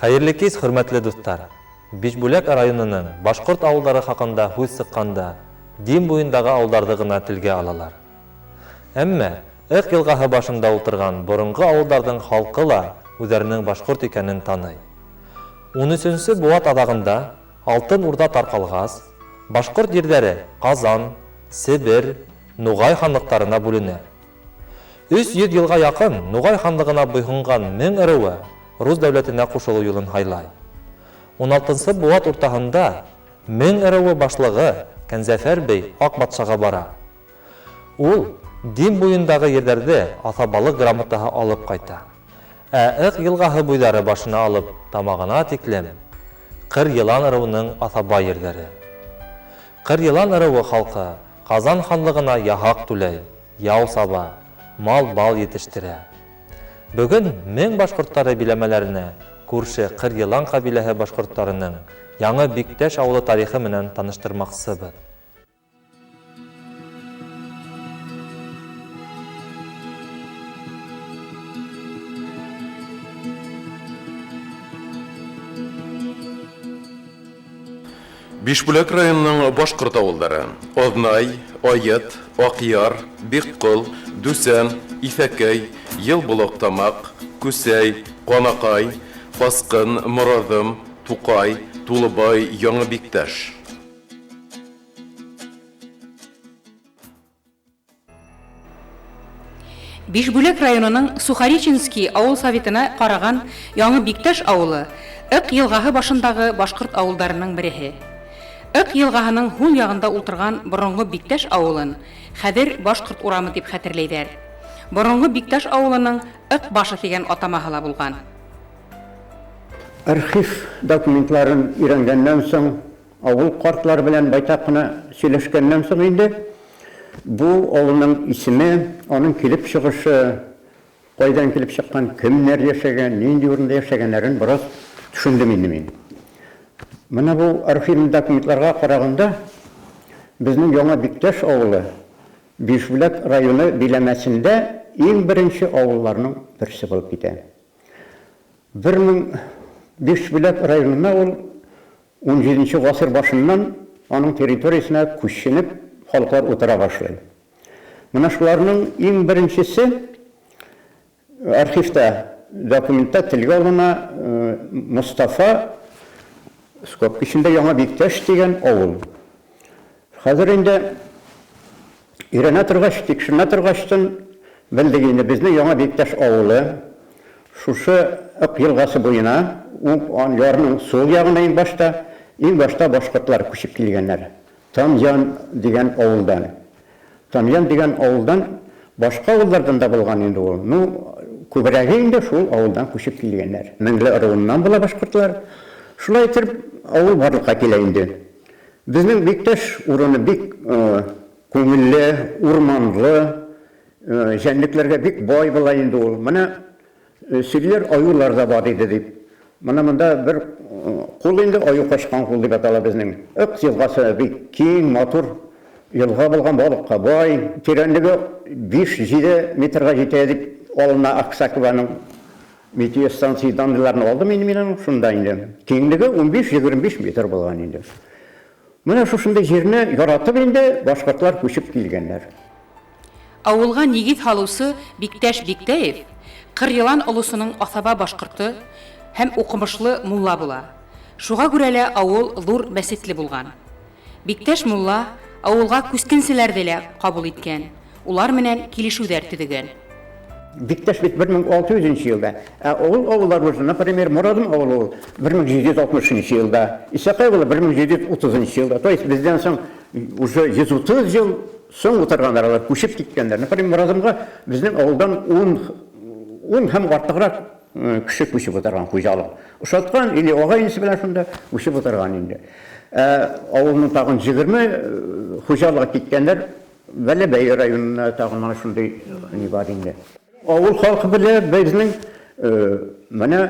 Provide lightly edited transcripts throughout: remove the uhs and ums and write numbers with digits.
Хәерле кич, хөрмәтле дуслар! Бишбүләк районының башкорт авылдары хакында һүз сыкканда, Дим буендагы авылдарды гына телгә алалар. Әмма Ык елгаһы башында утырган борынгы авылдарның халкы ла үзләренең башкорт икәнен таный. Унөченче быуат аҙағында Алтын Урда тарҡалғас, башҡорт ерҙәре Ҡазан, Себер, Нуғай ханлыҡтарына бүленә. 300 йылға яҡын Нуғай ханлығына буйһонған Мең ырыуы рус дәүләтенә ҡушылыу юлын һайлай. 16-нсы быуат уртаһында Мең ырыуы башлығы Кәнзәфәр бей Аҡ батшаға бара. Ул Дим буйындағы ерҙәрҙе аҫабалыҡ грамотаһы алып ҡайта. Ә Ыҡ йылғаһы буйҙары башына алып тамағына тиклем Ҡыр Йылан ырыуының аҫаба ерҙәре. Ҡыр Йылан ырыуы халҡы Ҡазан ханлығына яһаҡ түләй, яу саба, мал-бал етештерә. Бөгөн Мең башҡорттары биләмәләренә күрше Ҡыр Йылан ҡәбиләһе башҡорттарының Яңы Биктәш ауылы тарихы менән таныштырмаҡсыбыҙ. Бишбүләк районының башкорт авылдары: Азнай, Ает, Акъяр, Биккол, Дүсән, Исәкәй, Елболактамак, Күсәй, Канакай, Каскын, Морадым, Тукай, Тулыбай, Яңа Биктәш. Бишбүләк районының Сухореченский авыл советына караган Яңы Биктәш авылы Ык елгаһы башындагы башкорт авылдарының береһе. Ык елгаһының һул ягында утырган борынгы Биктәш авылын хәҙер Башкорт урамы дип хәтерләйҙәр. Борынгы Биктәш авылының Ык башы тигән атамаһы ла булган. Архив документларын өйрәнгәннән соң, авыл картлары белән байтак кына сөйләшкәннән соң инде, бу авылның исеме, аның килеп чыгышы, кайдан килеп чыккан, кемнәр яшәгән, нинди урында яшәгәннәрен бераз төшендем инде мин. Менә бу архив документларга караганда, безнең Яңа Биктәш авылы Бишбүләк районы биләмәсендә иң беренче авылларның берсе булып китә. 1000 Бишбүләк районына ул 17 гасыр башыннан аның территориясенә күченеп халыклар утыра башлый. Менә шуларның иң беренчесе архивта документта телгә алына Мостафа скобка эчендә Яңа Биктәш дигән авыл. Хәзер инде өйрәнә торгач, тикшеренә торгачтын белдек инде безнең Яңа Биктәш авылы шушы Ык елгасы буена, уң ярның сул ягына иң башта башкортлар күчеп килгәннәр. Тамьян дигән авылдан. Тамьян дигән авылдан башка авыллардан да булган инде ул. Ну, күбрәге инде шул авылдан күчеп килгәннәр. Меңле ыруыннан була башкортлар. Шулай итеп авыл барлыкка килә инде. Безнең Биктәш урыны бик күңелле, урманлы, җәнлекләргә бик бай була инде ул. Менә сөйлиләр, аюлар да бар иде дип. Менә монда бер кул инде, аю качкан кул дип атала безнең. Ык елгасы бик киң, матур елга булган, балыкка бай, тирәнлеге 5-7 метрга җитә дип алына Аксакованың метеостанция данныйларын алдым инде мин аның шунда инде. Киңлеге 15-25 метр булган инде. Менә шушындый җирне яратып инде башкортлар күчеп килгәннәр. Авылга нигеҙ һалыусы Биктәш Биктәев Ҡыр Йылан олосоноң аҫаба башҡорто һәм уҡымышлы мулла була. Шуға күрә лә ауыл ҙур мәсетле булған. Биктәш мулла ауылға күскенселәрҙе лә ҡабул иткән, улар менән килешеүҙәр төҙөгән. Биктәш бит 1600 елда. Ә ул авыллар уже, например, Морадым авылы ул 1760 елда, Исакай авылы 1730 елда. То есть бездән соң уже 130 ел соң утырганнар алар, күчеп киткәннәр. Например, Морадымга безнең авылдан 10 һәм артыграк кеше күчеп утырган хуҗалык. Ошаткан или агай-энесе белән шунда күчеп утырган инде. Ә авылның тагын 20 хуҗалыгы киткәннәр Бәләбәй районына, тагын менә шундый ни бар инде. Авыл халкы белә, безнең менә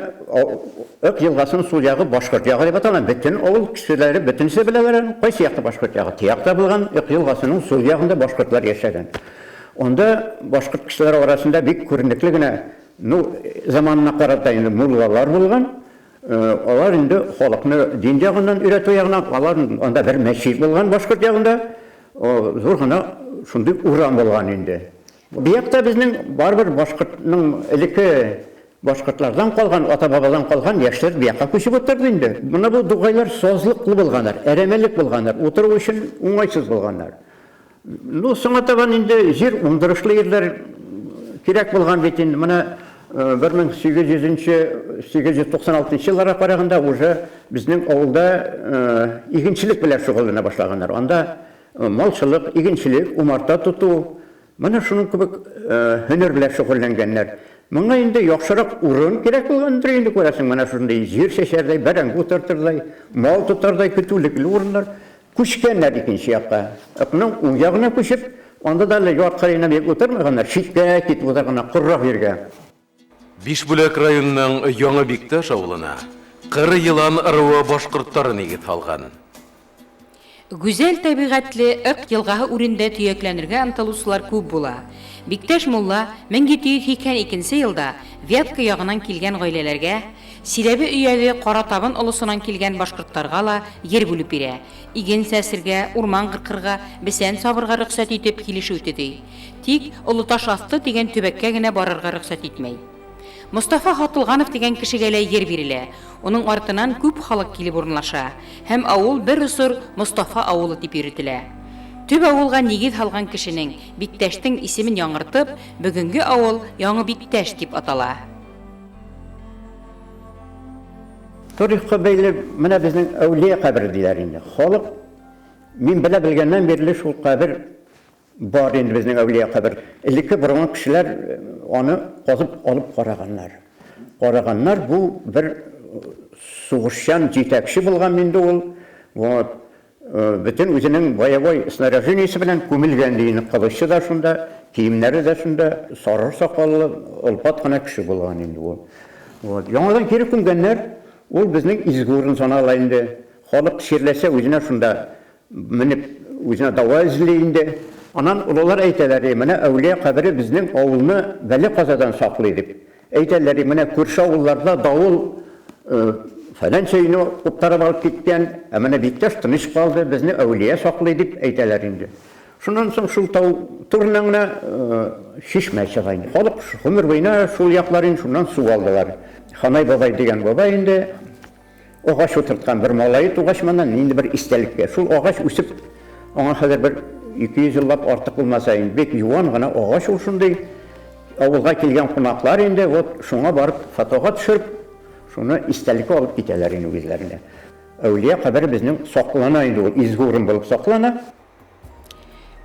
Ык елгасының сул ягы башкорт ягы дип атала. Бөтен авыл кешеләре бөтенесе беләләр аны. Кайсы якта башкорт ягы? Тиякта булган Ык елгасының сул ягында башкортлар яшәгән. Анда башкорт кешеләре арасында бик күренекле генә, ну, заманына карата инде муллалар булган. Алар инде халыкны дин ягыннан өйрәтү ягына, алар анда бер мәчет булган башкорт ягында, зур гына шундый урам булган инде. Бу якта безнең барыбер башкортның элекке башкортлардан калган, ата-бабадан калган яшьләр бу якка күчеп утырды инде. Менә бу дугайлар сазлыклы булганнар, әрәмәлек булганнар, утыру өчен уңайсыз булганнар. Ну, соңа табан инде җир уңдырышлы җирләр кирәк булган бит инде. Менә 1800 нче, 896 нчы елларга караганда уже безнең авылда игенчелек белән шөгыльләнә башлаганнар. Анда малчылык, игенчелек, умарта тоту, Менә шуның кебек һөнәр белән шөгыльләнгәннәр. Моңа инде яхшырак урын кирәк булгандыр инде, күрәсең, менә шундый җир чәчәрдәй, бәрәңге утыртырдай, мал тотардай көтүлекле урыннар. Күчкәннәр икенче якка. Ыкның уң ягына күчеп, анда да әле яр кырыена бик утырмаганнар, читкә китеп утырганнар, корырак җиргә. Бишбүләк районының Яңа Бикташ авылына Кыр елан ыруы башкортлары нигез салган. Гүзәл табигатьле Ык елгаһы үрендә төякләнергә омтылучылар күп була. Биктәш мулла 1782 нче елда Вятка ягынан килгән гаиләләргә, Силәбе өязе Кара Табын олысынан килгән башкортларга ла ер бүлеп бирә, иген сәсергә, урман кыркырга, бесән сабырга рөхсәт итеп килешү төзи. Тик Олыташ асты дигән төбәккә генә барырга рөхсәт итмәй. Мостафа Хатылганов дигән кешегә лә ер бирелә. Уның артынан күп халык килеп урынлаша һәм авыл бер осыр Мостафа авылы дип йөретелә. Төп авылга нигез һалган кешенең, Биктәштең исемен яңыртып, бөгенге авыл Яңы Биктәш дип атала. Тарихка бәйле менә безнең әүлия кабере диләр инде. Халык мин белә белгәннән бирле шул кабер Бар инде безнең әүлия кабер. Элекке борынгы кешеләр аны казып алып караганнар. Караганнар, бу бер сугышчан җитәкче булган инде ул. Вот. Бөтен үзенең боевой снаряжениесе белән күмелгән ди инде. Кылычы да шунда, киемнәре дә шунда, сары сакаллы, олпат кына кеше булган инде ул. Вот. Яңадан кире күмгәннәр. Ул безнең изге урын санала инде. Халык чирләсә, үзенә шунда Менеп, үзенә дава эзли инде. Аннан олылар әйтәләр, ди, менә әүлия кабере безнең авылны бәла-казадан саклый, дип. Әйтәләр, ди, менә күрше авылларда давыл фәләнчә өйне куптарып алып киткән, ә менә Биктәш тыныч калды, безне әүлия саклый, дип әйтәләр инде. Шуннан соң шул тау турыннан гына чишмә чыга инде. Халык гомер буена шул яклар инде шуннан су алдылар. Ханай бабай дигән бабай инде Агач утырткан бер малае тугач моннан инде бер истәлеккә. Шул агач үсеп, аңа хәзер бер 200 еллап артык булмаса инде, бик юан гына агач ул шундый. Авылга килгән кунаклар инде вот шуңа барып фотога төшереп, шуны истәлеккә алып китәләр инде үзләренә. Әүлия кабере безнең саклана инде ул, изге урын булып саклана.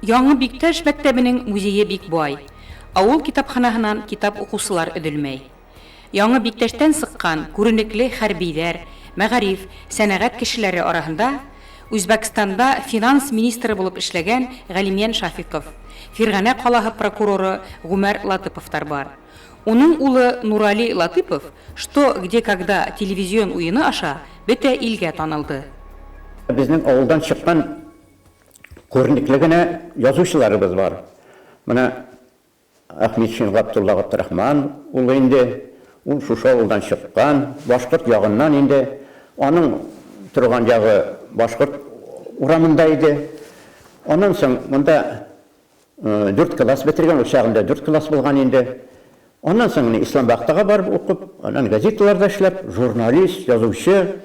Яңы Биктәш мәктәбенең музее бик бай. Авыл китапханаһынан китап укучылар өделмәй. Яңы Биктәштән сыккан күренекле хәрбиләр, мәгариф, сәнәгать кешеләре араһында Үзбәкстанда финанс министры булып эшләгән Галимьян Шафиков, Фирганә калаһы прокуроры Гумәр Латыповтар бар. Уның улы Нурали Латыпов Что, где, когда телевизион уены аша бөтә илгә танылды. Безнең авылдан чыккан күренекле генә язучыларыбыз бар. Менә Әхмәтшин Габдулла Габдрахман улы инде, ул шушы авылдан чыккан, башкорт ягыннан инде. Аның торган ягы башкорт урамында иде. Аннан соң монда дүрт класс бетергән, ул чагында дүрт класс булган инде. Аннан соң менә Исламбахтага барып укып, аннан газеталарда эшләп, журналист, язучы,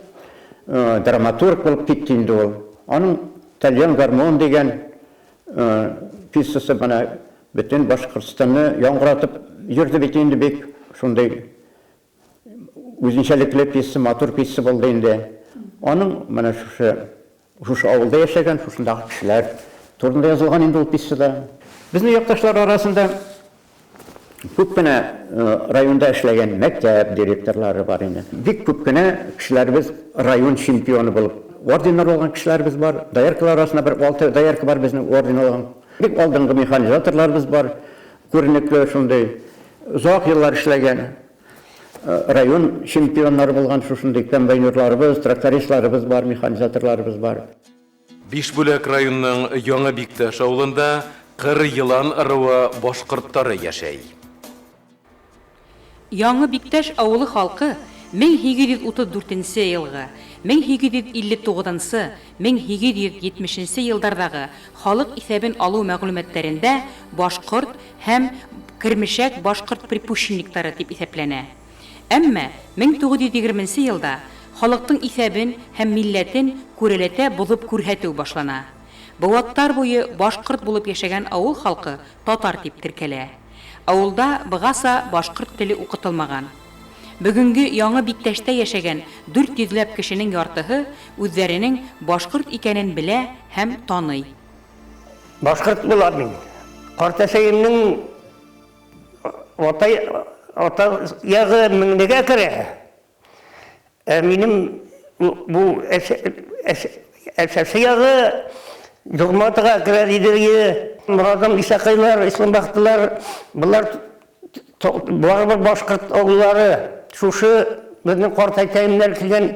драматург булып китте инде ул. Аның Тальян гармун дигән пьесасы менә бөтен Башкортстанны яңгыратып йөрде бит инде, бик шундый үзенчәлекле пьеса, матур пьеса булды инде. Аның менә шушы шушы авылда яшәгән, шушындагы кешеләр турында язылган инде ул пьесада. Безнең якташлар арасында күп кенә районда эшләгән мәктәп директорлары бар инде. Бик күп кенә кешеләребез район чемпионы булып орденнар алган кешеләребез бар. Дояркалар арасында бер алты доярка бар безнең орден алган. Бик алдынгы механизаторларыбыз бар, күренекле шундый. Озак еллар эшләгән, район чемпионнары булган шушындый комбайнерларыбыз, трактористларыбыз бар, механизаторларыбыз бар. Бишбүләк районының Яңа Биктәш авылында Кыр елан ыруы башкортлары яшәй. Яңы Биктәш авылы халкы 1834 нче елгы, 1859 нчы, 1870 нче елдардагы халык исәбен алу мәгълүматларында башкорт һәм кермешәк башкорт припущенниклары дип исәпләнә. Әмма 1920 нче елда халыктың исәбен һәм милләтен күрәләтә бозып күрһәтү башлана. Быуаттар буе башкорт булып яшәгән авыл халкы татар дип теркәлә. Авылда быгаса башкорт теле укытылмаган. Бүгенге Яңы Биктәштә яшәгән 400 ләп кешенең яртыһы үзләренең башкорт икәнен белә һәм таный. Башкорт булам мин. Картәсәемнең атай, ата ягы Меңлегә керә. Ә минем бу әсәсе ягы Догматыга керә диде. Морадым Исакыйлар, Исламбахтылар, болар барыбер башкорт авыллары. Шушы безнең картәтәемнәр килгән,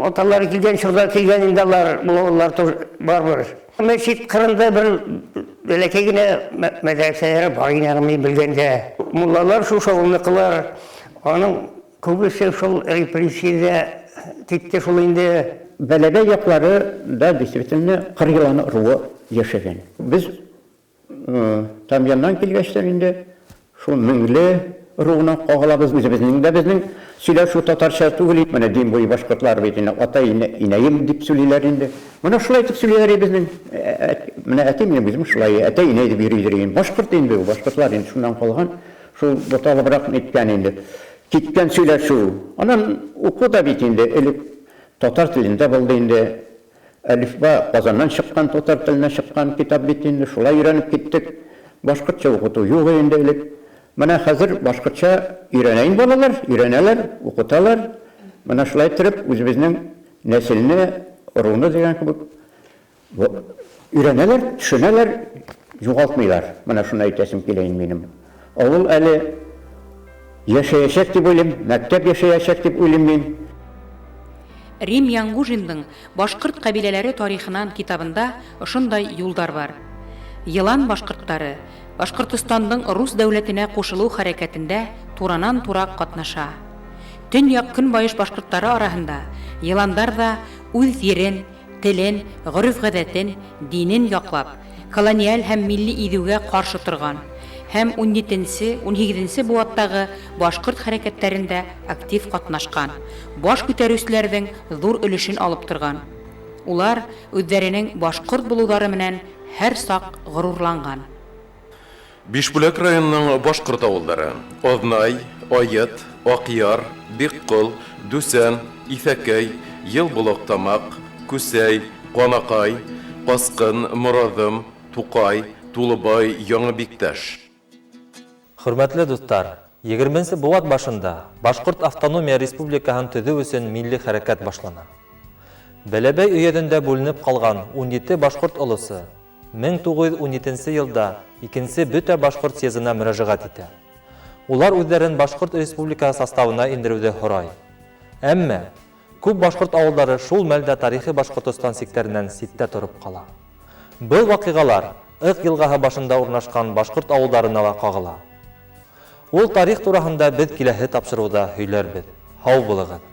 аталары килгән чорда килгән инде алар, бу авыллар барыбер. Мәчет кырында бер бәләкәй генә мәдрәсәләре бар иде, мин белгәндә. Муллалар шушы авылныкылар. Аның күбесе шул репрессиядә китте шул инде. Бәләбәй яклары да действительно кыр еланы ыруы яшәгән. Без Тамьяннан килгәчтән инде шул Меңле ыруына кагылабыз. Үзебезнең дә безнең сөйләшү татарча түгел. Менә Дим буе башкортлары бит инде атай, инәем дип сөйлиләр инде. Менә шулай итеп сөйлиләр безнең. Менә әти минем үзем шулай әтәй, инәй дип йөридер инде. Башкорт инде ул, башкортлар инде шуннан калган. Шул буталыбрак ниткән инде. Киткән сөйләшү. Аннан уку да бит инде элек татар телендә булды инде. Әлифба Казаннан чыккан, татар теленә чыккан китап бит инде. Шулай өйрәнеп киттек. Башкортча укыту юк инде элек. Менә хәзер башкортча өйрәнә инде балалар, өйрәнәләр, укыталар. Менә шулай иттереп үзебезнең нәселне, ыруны дигән кебек өйрәнәләр, төшенәләр, югалтмыйлар. Менә шуны әйтәсем килә инде минем. Авыл әле яшәячәк дип уйлыйм, мәктәп яшәячәк дип уйлыйм мин. Рим Яңгужиндың Башкорт кабиләләре тарихынан китабында ошондай юлдар бар. Елан башкортлары Башкортостандың рус дәүләтенә кушылу хәрәкәтендә туранан-тура катнаша. Төньяк көнбайыш башкортлары араһында еландар да үз ерен, телен, гореф-гадәтен, динен яклап, колониаль һәм милли изүгә каршы торган һәм унҗиденче, унһигеҙенсе быуаттағы башҡорт хәрәкәттәрендә актив ҡатнашҡан, баш күтәреүселәрҙең ҙур өлөшөн алып торған. Улар үҙҙәренең башҡорт булыуҙары менән һәр саҡ ғорурланған. Бишбүләк районының башҡорт ауылдары: Аҙнай, Айыт, Аҡъяр, Бикҡол, Дүсән, Иҫәкәй, Йылболаҡтамаҡ, Күсәй, Ҡанаҡай, Ҡасҡын, Мораҙым, Туҡай, Тулыбай, Яңы Биктәш. Хөрмәтле дуҫтар, егерменсе быуат башында Башҡорт автономия республикаһын төҙөү өсөн милли хәрәкәт башлана. Бәләбәй өйәҙендә бүленеп ҡалған 17 башҡорт олосы 1917 йылда икенсе бөтә башҡорт съездына мөрәжәғәт итә. Улар үҙҙәрен Башҡорт республикаһы составына индереүҙе һорай. Әммә күп башҡорт ауылдары шул мәлдә тарихи Башҡортостан сиктәренән ситтә тороп ҡала. Был ваҡиғалар Ыҡ йылғаһы башында урынлашҡан башҡорт ауылдарына ла ҡағыла. Ул тарих тураһында беҙ киләһе тапшырыуҙа һөйләрбеҙ. Һау булығыҙ!